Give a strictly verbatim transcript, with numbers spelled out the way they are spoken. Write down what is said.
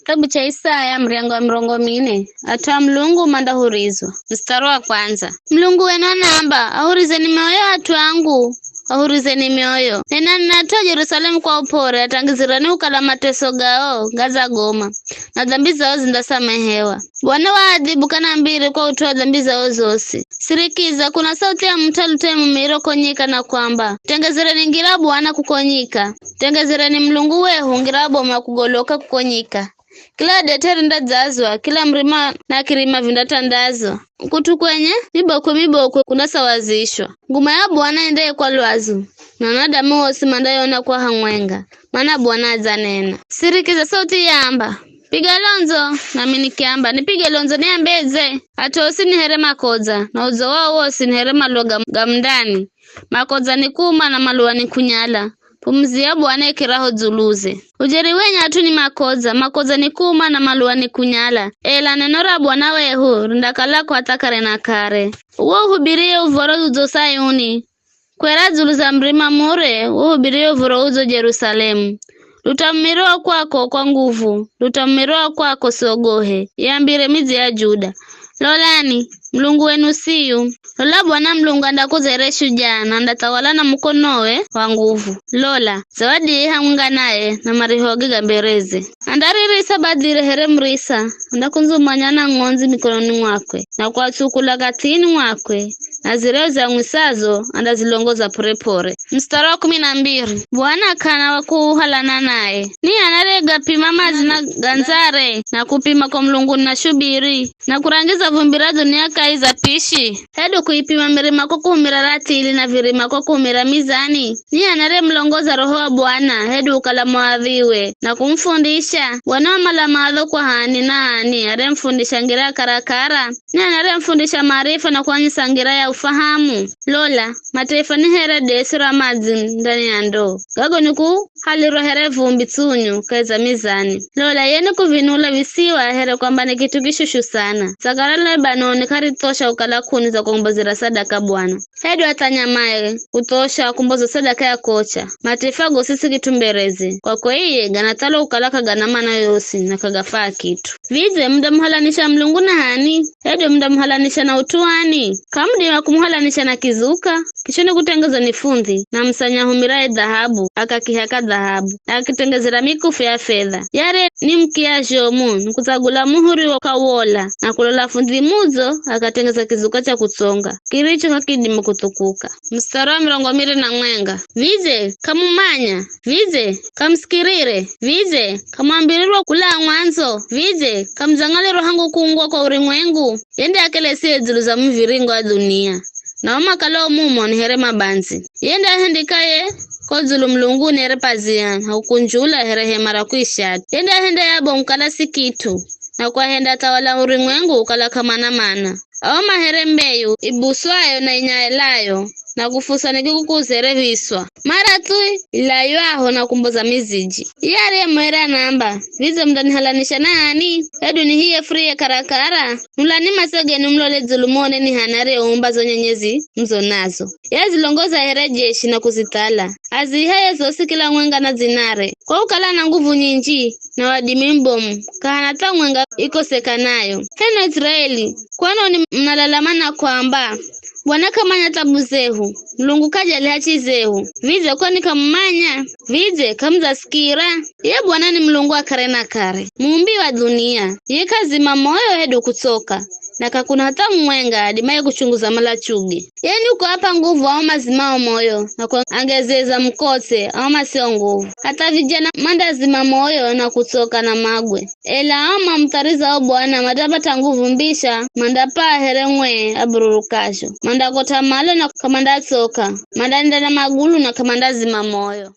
Kitabu cha Isaya, muryango wa mirongo mine. At'u a Mulungu mandahurizwa. Mstari wa kwanza. Mulungu wenu anaamba, "Ahurizeni mioyo at'u angu, ahurizeni mioyo. Nenani na at'u a Jerusalemu kwa up'ore, atangizireni kukala mateso gao gadzagoma, na dhambi zao zindasamehewa. Bwana waadhibu k'ana mbiri kwa ut'u wa dhambi zao zosi." Sirikiza, kuna sauti ya mut'u alutaye mumiro ko nyika na kwamba, "Tengezereni ngira Bwana kuko nyika, tengezereni Mulungu wehu ngira boma kugoloka kuko nyika." Kila det'e rindadzazwa, kila murima na kirima vindatandazwa. Kut'u kwenye mibokwe-mibokwe kundasawazishwa. Nguma ya Bwana endeye kwa lwazu, na wanadamu wosi mandayona kwa hamwenga, mana Bwana adzanena. Sirikiza sauti yaamba, "Piga londzo," nami nikiamba, "Nipige londzo niambedze?" At'u osi ni here makodza, na udzo wao wosi ni here maluwa ga, ga mundani. Makodza ni kuuma na maluwa ni kunyala. P'umuzi ya Bwana ikiraho dzuluze. Ujeri wenye at'u ni makodza, makodza ni kuuma na maluwa ni kunyala. Ela neno ra Bwana wehu rindakala ko hatha kare na kare. Uwo uhubiriye uv̱oro udzo Sayuni, kwera dzulu za murima mure, uhubiriye uv̱oro udzo Jerusalemu. Luta mumiro kwako kwa nguvu, luta mumiro kwako, siogohe, iambire midzi ya Juda, 'Lolani, Mulungu wenu siyu.' Lola Bwana Mulungu andakudza here shujaa, na andathawala na mukonowe wa nguvu. Lola, zawadi i hamwenga naye, na marihoge ga mbereze. Andaririsa badhire here murisa, andakundzumanya na ng'ondzi mikononi mwakwe, na kuatsukula kathini mwakwe, na zireo ziang'wisazo andazilongoza p'ore-p'ore. Mstari wa kumi na mbiri. Bwana k'ana wa kuhalana naye. Ni h'ani ariyegapima madzi na gandzare, na kupima ko mulunguni na shubiri, na kurangiza vumbi ra dhunia kahi za pishi, hedu kuipima mirima kwa kuhumira ratili na virima kwa kuhumira mizani? Ni h'ani ariyemulongoza Roho wa Bwana, hedu ukala muadhiwe, na kumufundisha? Bwana wamala maadho kwa h'ani na h'ani ariyemufundisha ngira ya karakara? Ni h'ani ariyemufundisha maarifa na kuanyisa ngira ya ufahamu? Lola, mataifa ni here desi ra madzi ndani ya ndoo. Gago ni kuhalirwa here vumbi tsunyu kahi za mizani. Lola, ye ni kuvinula visiwa here kwamba ni kit'u kishushu sana. Dzaka ra Lebanoni k'arithosha kukala k'uni za kumbozera sadaka Bwana, hedu hatha nyamaye kuthosha kumboza sadaka ya kocha. Mataifa gosi si kit'u mbereze. Kwakwe iye ganathalwa kukala k'agana mana yoyosi na k'agafaa kit'u. Vidze mundamuhalanisha Mulungu na h'ani? Hedu mundamuhalanisha na ut'u wani? K'amudima kumuhalanisha na kizuka, kicho ni kutengezwa ni fundi, na musanya ahumiraye dhahabu, akakiha ka dhahabu, na akitengezera mikufu ya fedha. Yare ni mukiya zhomu, ni kutsagula muhuri wa kawola, na kulola fundi mudzo akatengeza kizuka cha kutsonga, kiricho k'akidimi kuthukuka. Mstari wa mirongo miri na mwenga. Vidze k'amumanya? Vidze k'amusikirire? Vidze k'amwambirirwa kula mwandzo? Vidze k'amudzang'alirwa hangu kuungwa kwa urumwengu? Ye nde akelesiye dzulu za muviringo wa dhunia, na o makalao mumo ni here mabandzi. Ye nde ahendikaye ko dzulu mulunguni here pazia, na kukunjula here hema ra kuishati. Ye nde ahendaye abomu kukala si kit'u, na kuahenda athawala urumwengu ukala k'amana mana. Ao ma here mbeyu ibuswayo na inyaelayo, na kufuswa ni kikuku zere viswa, mara thu ilaywaho na kumboza miziji. Iye ariye muhere anaamba, "Vidze mundanihalanisha na h'ani? Hedu nihiye furiye karakara? Nulani matso genu mulole dzulu muone ni h'ani ariyeumba zo nyenyezi muzo nazo. Ye azilongoza here jeshi na kuzithala. Aziiha ye zosi kila mwenga na dzinare. Kwa kukala ana nguvu nyinji, na wadimi mubomu, k'ahana hata mwenga ikosekanayo. H'enwi Israeli, kwanoni munalalama na kuamba, 'Bwana k'amanya thabu zehu, Mulungu k'ajali hachi zehu'? Vidze kwani k'amumanya? Vidze k'amudzasikira? Iye Bwana ni Mulungu wa kare na kare, muumbi wa dhunia. Iye k'azima moyo hedu kutsoka, na k'akuna hata mumwenga adimaye kuchunguza malachuge. Ye ni kuapa nguvu ao mazimao moyo, na kuangezeza mukotse ao masio nguvu. Hatha vijana mandazima moyo na kutsoka na magwe. Ela ao mamutharizao Bwana mandapata nguvu mbisha, mandapaa here mwee abururukazho. Mandakot'a malo na k'amandatsoka, mandaenda na magulu na k'amandazima moyo.